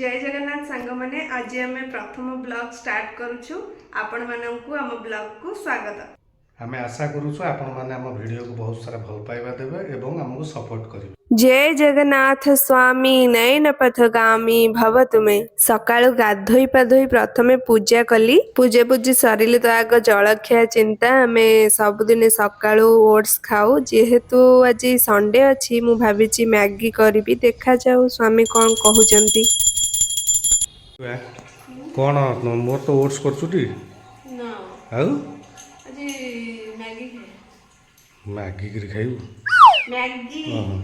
ଜୟ ଜଗନ୍ନାଥ ସାଙ୍ଗମାନେ, ଆଜି ଆମେ ପ୍ରଥମ ବ୍ଲଗ ଷ୍ଟାର୍ଟ କରୁଛୁ। ଆପଣମାନଙ୍କୁ ଆମ ବ୍ଲଗକୁ ସ୍ୱାଗତ। ଆମେ ଆଶା କରୁଛୁ, ଆପଣମାନେ ଆମ ଭିଡ଼ିଓକୁ ବହୁତ ସାରା ଭଲ ପାଇବା ଦେବେ ଏବଂ ଆମକୁ ସପୋର୍ଟ କରିବେ। ଜୟ ଜଗନ୍ନାଥ ସ୍ୱାମୀ ନୟନ ପଥଗାମୀ ଭବ ତୁମେ। ସକାଳୁ ଗାଧୋଇ ପାଧୋଇ ପ୍ରଥମେ ପୂଜା କଲି। ପୂଜା ପୂଜି ସରିଲେ ତ ଆଗ ଜଳଖିଆ ଚିନ୍ତା। ଆମେ ସବୁଦିନ ସକାଳୁ ଓଟ୍ସ ଖାଉ। ଯେହେତୁ ଆଜି ସଣ୍ଡେ ଅଛି, ମୁଁ ଭାବିଛି ମ୍ୟାଗି କରିବି। ଦେଖାଯାଉ ସ୍ୱାମୀ କ'ଣ କହୁଛନ୍ତି। କ'ଣ, ମୋର ତ ଓଟ୍ସ କରୁଛୁ ଟି? ଆଉ? ଆଜି ମ୍ୟାଗି। ମ୍ୟାଗି କରି ଖାଇବୁ? ମ୍ୟାଗି। ଓହୋ,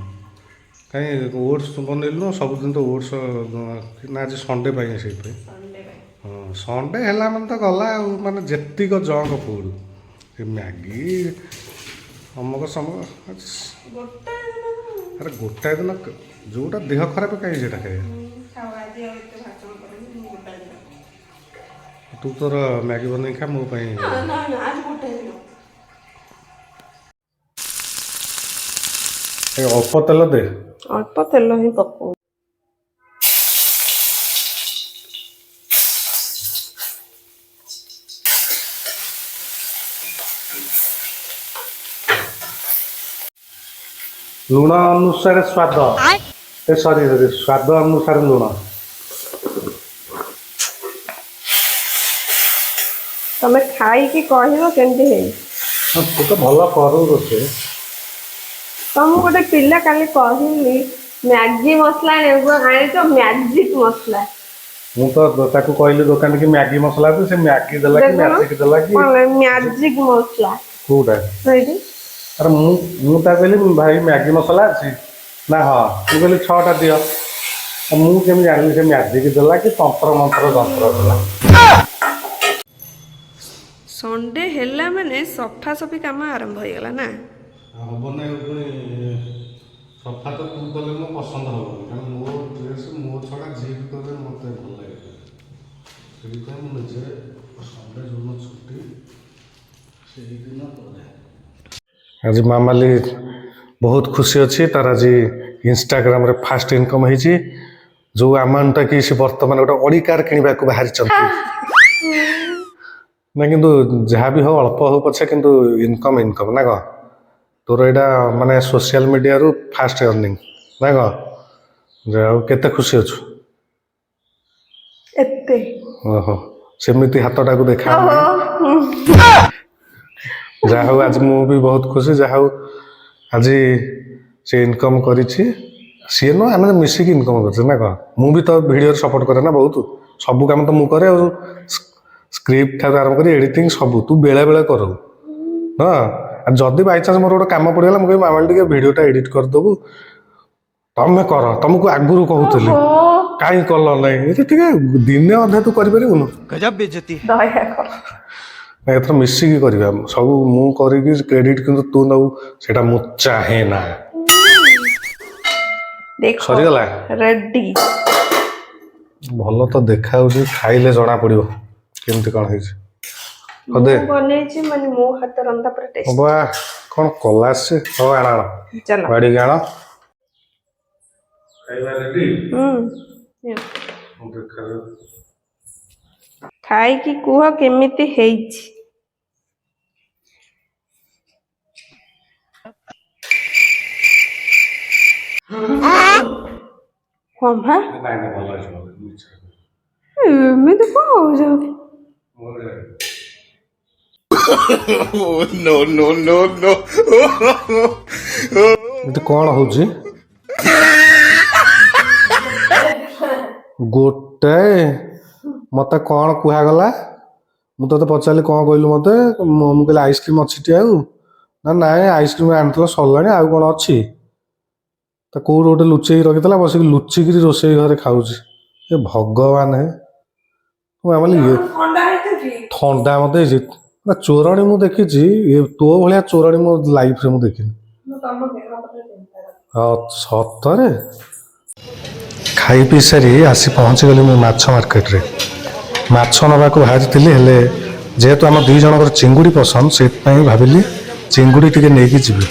କାହିଁ ଓଟ୍ସ ବନେଇଲୁ? ସବୁଦିନ ତ ଓଟ୍ସ ନା, ଆଜି ସଣ୍ଡେ ପାଇଁ ସେଇଥିପାଇଁ। ସଣ୍ଡେ ପାଇଁ। ହଁ, ସଣ୍ଡେ ହେଲା ମାନେ ତ ଗଲା ଆଉ, ମାନେ ଯେତିକ ଜଙ୍କ ଫୁଡ଼, ଏ ମ୍ୟାଗି, ଅମକ ସମକ। ଗୋଟାଏ ଦିନ। ଆରେ, ଗୋଟାଏ ଦିନ ଯୋଉଟା ଦେହ ଖରାପ, କାହିଁ ସେଇଟା ଖାଇବା? ଖାଉ, ଆଜି ଆଉ ଏତେ ଭାଷଣ କରିନି ମୁଁ। ଗୋଟାଏ ଦିନ। ତୁ ତୋର ମ୍ୟାଗି ବନେଇକି ଖା, ମୋ ପାଇଁ ନା ନା ନା, ଆଜି ଗୋଟାଏ ଦିନ। ଏ ଅଳ୍ପ ତେଲ ଦେ। ଅଳ୍ପ ତେଲ ହିଁ ପକଉ। ଲୁଣ ଅନୁସାରେ ସ୍ୱାଦ, ଏ ସରି ସରି, ସ୍ୱାଦ ଅନୁସାରେ ଲୁଣ। ତମେ ଖାଇକି କହିବ କେମିତି ହେଇଛି। ହଁ, ତୁ ତ ଭଲ କରୁ ରୋଷେଇ। ତ ମୁଁ ଗୋଟେ ପିଲା କାଲି କହିଲି ମ୍ୟାଗି ମସଲା ଆଣିବାକୁ, ଆଣିଛ ମ୍ୟାଜିକ ମସଲା। ମୁଁ ତ ତାକୁ କହିଲି ଦୋକାନୀ କି ମ୍ୟାଗି ମସଲା ଦେ, ସେ ମ୍ୟାଗି ଦେଲା କି ଦେଖୁନ। ମ୍ୟାଜିକ ଦେଲା କି? କଣ ମ୍ୟାଜିକ ମସଲା? କୋଉଟା? ସେଇଠି। ଆରେ, ମୁଁ ତାକୁ କହିଲି, ଭାଇ, ମ୍ୟାଗି ମସଲା ଅଛି ନା? ହଁ। ମୁଁ କହିଲି, ଛଅଟା ଦିଅ। ଆଉ ମୁଁ କେମିତି ଜାଣିଲି ସେ ମ୍ୟାଜିକ ଦେଲା କି ତନ୍ତ୍ର ମନ୍ତ୍ର ଯନ୍ତ୍ର ଦେଲା? ସଣ୍ଡେ ହେଲା ମାନେ ସଫାସଫି କାମ ଆରମ୍ଭ ହେଇଗଲା ନା? ହବ ନାହିଁ ପୁଣି? ସଫା ତ ତୁ କଲେ ମୋ ପସନ୍ଦ ହବନି, କାରଣ ମୋ ଡ୍ରେସ୍ ମୋ ଛଡ଼ା ଯିଏ ବି କଲେ ମୋତେ ଭଲ ଲାଗିବ। ସେଇଥିପାଇଁ ମୁଁ ନିଜେ ସଣ୍ଡେ ଯେଉଁଦିନ ଛୁଟି, ସେଇଦିନ କରେ। ଆଜି ମାମାଲି ବହୁତ ଖୁସି ଅଛି। ତାର ଆଜି ଇନଷ୍ଟାଗ୍ରାମରେ ଫାଷ୍ଟ ଇନକମ୍ ହେଇଛି, ଯେଉଁ ଆମାଉଣ୍ଟଟା କି ସେ ବର୍ତ୍ତମାନ ଗୋଟେ ଅଡ଼ି କାର୍ କିଣିବାକୁ ବାହାରିଛନ୍ତି। ନା, କିନ୍ତୁ ଯାହା ବି ହଉ, ଅଳ୍ପ ହଉ ପଛେ, କିନ୍ତୁ ଇନକମ୍ ଇନକମ୍ ନା କ'ଣ? ତୋର ଏଇଟା ମାନେ ସୋସିଆଲ ମିଡ଼ିଆରୁ ଫାଷ୍ଟ ଅର୍ନିଂ ନା କ'ଣ? ଯାହା ହଉ, କେତେ ଖୁସି ଅଛୁ? ଏତେ। ଓହୋ, ସେମିତି ହାତଟାକୁ ଦେଖା। ଯାହା ହଉ, ଆଜି ମୁଁ ବି ବହୁତ ଖୁସି। ଯାହା ହଉ, ଆଜି ସେ ଇନକମ୍ କରିଛି। ସିଏ ନୁହଁ, ଆମେ ମିଶିକି ଇନକମ୍ କରୁଛେ ନା କ'ଣ? ମୁଁ ବି ତ ଭିଡ଼ିଓରେ ସପୋର୍ଟ କରେ ନା ବହୁତ। ସବୁ କାମ ତ ମୁଁ କରେ ଆଉ, ସ୍କ୍ରିପ୍ଟ ଠାରୁ ଆରମ୍ଭ କରି ଏଡ଼ିଟିଂ ସବୁ ତୁ ବେଳେ ବେଳେ କରୁ। ହଁ, ଆଉ ଯଦି ବାଇଚାନ୍ସ ମୋର ଗୋଟେ କାମ ପଡ଼ିଗଲା, ମୁଁ କହିବି, ମାମା, ଟିକେ ଭିଡ଼ିଓଟା ଏଡ଼ିଟ୍ କରିଦେବୁ? ତମେ କର। ତମକୁ ଆଗରୁ କହୁଥିଲି, କାହିଁ କଲ ନାହିଁ? ଏଠି ଟିକେ ଦିନେ ଅଧେ ତୁ କରିପାରିବୁନୁ? गजब बेइज्जती है। ଦୟା କର। ନା, ଏଥର ମିଶିକି କରିବା ସବୁ। ମୁଁ କରିକି କ୍ରେଡିଟ୍ କିନ୍ତୁ ତୁ ନବୁ, ସେଇଟା ମୁଁ ଚାହେଁ ନା। ଦେଖ। ସରିଗଲା? ରେଡି। ଭଲ ତ ଦେଖା ହଉଛି, ଖାଇଲେ ଜଣା ପଡିବ କେମିତି କ'ଣ ହେଇଛି। ହଉ ଦେ। ମୁଁ ବନେଇଛି ମାନେ ମୋ ହାତ ରନ୍ଧା ପୁରା ଟେଷ୍ଟ। ବା, କ'ଣ କଲା ସେ! ହଉ, ଆଣ ଆଣ। ଚାଲ। ବାଡ଼ିକି ଆଣ। ଖାଇବା ରେଡି। ଦେଖାଯାଉ। ଖାଇକି କୁହ କେମିତି ହେଇଛି। କଣ ବା? ନାଇଁ ନାଇଁ, ଭଲ ହେଇଛି, ଭଲ ହେଇଛି, ମିଛ। ଏମିତି କଣ ହଉଛ? ବଢିଆ। No no no no. ଏଠି କ'ଣ ହଉଛି? ଗୋଟାଏ ମତେ କ'ଣ କୁହାଗଲା? ମୁଁ ତୋତେ ପଚାରିଲି, କ'ଣ କହିଲୁ ମତେ? ମୁଁ କହିଲି, ଆଇସ୍କ୍ରିମ୍ ଅଛି ଟି ଆଉ? ନା, ନାଇଁ, ଆଇସ୍କ୍ରିମ୍ ଆଣିଥିଲ ସରିଲାଣି, ଆଉ କ'ଣ ଅଛି? ତା କୋଉଠି ଗୋଟେ ଲୁଚେଇକି ରଖିଥିଲା, ବସିକି ଲୁଚିକିରି ରୋଷେଇ ଘରେ ଖାଉଛି। ଏ ଭଗବାନ ହେ! ମୁଁ ଭାବିଲି ଇଏ ଥଣ୍ଡା ହେଇଛି କି? ଥଣ୍ଡା ମତେ ହେଇଛି ନା। ଚୋରଣୀ ମୁଁ ଦେଖିଛି, ଏ ତୋ ଭଳିଆ ଚୋରଣୀ ମୋ ଲାଇଫରେ ମୁଁ ଦେଖିନି। ମୁଁ ତମ ଦେହ କଥା ଚିନ୍ତା କରେ। ହଁ, ସତରେ। ଖାଇ ପିଇ ସାରି ଆସି ପହଞ୍ଚିଗଲି ମୁଁ ମାଛ ମାର୍କେଟରେ। ମାଛ ନେବାକୁ ବାହାରିଥିଲି, ହେଲେ ଯେହେତୁ ଆମ ଦୁଇ ଜଣଙ୍କର ଚିଙ୍ଗୁଡ଼ି ପସନ୍ଦ, ସେଥିପାଇଁ ଭାବିଲି ଚିଙ୍ଗୁଡ଼ି ଟିକେ ନେଇକି ଯିବି।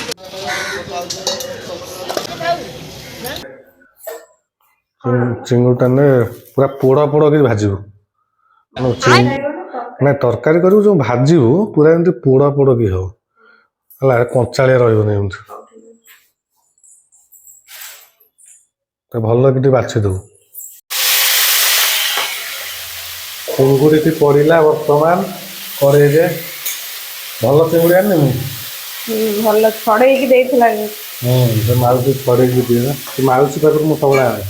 ଚିଙ୍ଗୁଡ଼ିଟା ନେ, ପୁରା ପୋଡ଼ ପୋଡ଼ କରି ଭାଜିବୁ। ନାଇଁ, ତରକାରୀ କରିବୁ, ଯୋଉ ଭାଜିବୁ ପୁରା ଏମିତି ପୋଡ଼ ପୋଡ଼ କି ହବ, ହେଲା? କଞ୍ଚାଳିଆ ରହିବନି ଏମିତି। ତ ଭଲ କି ଟିକେ ବାଛି ଦବୁ। ଚିଙ୍ଗୁଡ଼ିଟି ପଡ଼ିଲା ବର୍ତ୍ତମାନ କଡ଼େଇରେ। ଭଲ ଚିଙ୍ଗୁଡ଼ି ଆଣିନି ମୁଁ। ଭଲ ଛଡେଇକି ଦେଇଥିଲା। ହୁଁ, ସେ ମାଉସୀ ଛଡ଼େଇକି ଦିଏ। ସେ ମାଉସୀ ପାଖରୁ ମୁଁ ସବୁବେଳେ ଆଣେ।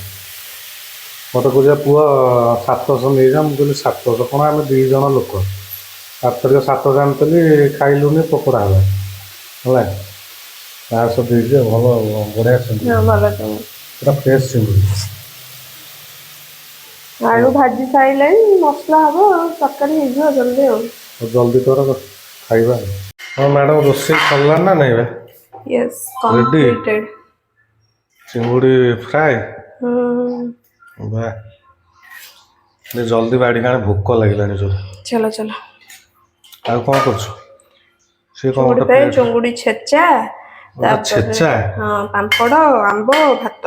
ମୋତେ କହୁଛି, ପୁଅ, 700 ନେଇଯା। ମୁଁ କହିଲି, 700 କ'ଣ? ଆମେ 2 ଜଣ ଲୋକ। ଆରଥରିକ 700 ଆଣିଥିଲି, ଖାଇଲୁନି, ପୋକଡ଼ା ହେଲା। ହେଲା, 400 ଦେଇଛି। ଭଲ, ବଢ଼ିଆ ଚିଙ୍ଗୁଡ଼ି। ହଁ, ଭଲ ଚିଙ୍ଗୁଡ଼ି। ପୁରା ଫ୍ରେଶ୍ ଚିଙ୍ଗୁଡ଼ି। ଆଳୁ ଭାଜି ସାରିଲାଣି, ମସଲା ହବ ଆଉ ତରକାରୀ ହେଇଯିବ ଜଲ୍ଦି ଆଉ। ଆଉ ଜଲ୍ଦି କର, ଖାଇବା। ହଁ ମ୍ୟାଡ଼ାମ୍, ରୋଷେଇ ସରିଲାଣି ନା ନାଇଁ ବା? Yes, completed. ଚିଙ୍ଗୁଡ଼ି ଫ୍ରାଏ। ବା, ଟିକେ ଜଲ୍ଦି ବାଡ଼ି କାରଣ ଭୋକ ଲାଗିଲାଣି ଜୋରେ। ଚଲ ଚଲ। ଆଉ କ'ଣ କରୁଛୁ? ସିଏ କ'ଣ ଚିଙ୍ଗୁଡ଼ି ଗୋଟେ ଫ୍ରାଏ, plate- ଚୁଙ୍ଗୁଡ଼ି ଛେଚା। ଗୋଟେ ଛେଚା? ହଁ, ପାମ୍ପଡ଼, ଆମ୍ବ, ଭାତ।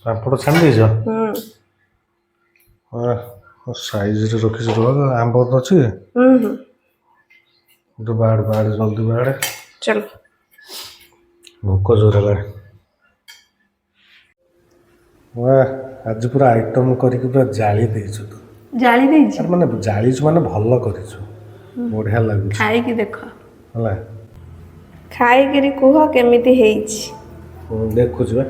ପାମ୍ପଡ଼ ଛାଣି ଦେଇଛ? ହୁଁ। ସାଇଜରେ ରଖିଛୁ। ରୁହ, ଆମ୍ବ ତ ଅଛି। ହୁଁ ହୁଁ ଗୋଟେ ବାଡ଼ ବାଡ଼, ଜଲ୍ଦି ବାଡ଼େ। ଚଲ। ଭୋକ ଜୋର ହେଲାଣି। ବା, ଆଜି ପୁରା ଆଇଟମ୍ କରିକି ପୁରା ଜାଳି ଦେଇଛୁ ତୁ। ଜାଳି ଦେଇଛି? ଆରେ, ମାନେ ଜାଳିଛୁ ମାନେ ଭଲ କରିଛୁ, ବଢ଼ିଆ ଲାଗୁଛି। ଖାଇକି ଦେଖ। ହେଲା। ଖାଇକିରି କୁହ କେମିତି ହେଇଛି। ମୁଁ ଦେଖୁଛି ବା।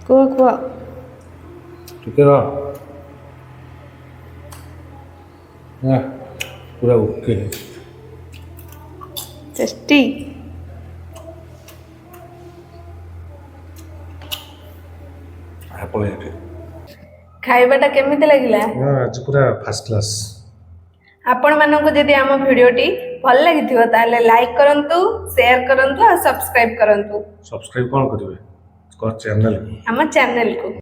କୁହ କୁହ। ଟିକେ ରହ। ନା, ପୁରା ଓକେ। ଟେଷ୍ଟି। ଆପଣ ଏଠି। ଖାଇବାଟା କେମିତି ଲାଗିଲା? ହଁ, ଆଜି ପୁରା ଫାର୍ଷ୍ଟ କ୍ଲାସ୍। ଆପଣମାନଙ୍କୁ ଯଦି ଆମ ଭିଡ଼ିଓଟି ଭଲ ଲାଗିଥିବ, ତାହେଲେ ଲାଇକ୍ କରନ୍ତୁ, ସେୟାର କରନ୍ତୁ ଆଉ ସବସ୍କ୍ରାଇବ୍ କରନ୍ତୁ। ସବସ୍କ୍ରାଇବ୍ କ'ଣ କରିବେ ଚ୍ୟାନେଲ୍? ଆମ ଚ୍ୟାନେଲକୁ।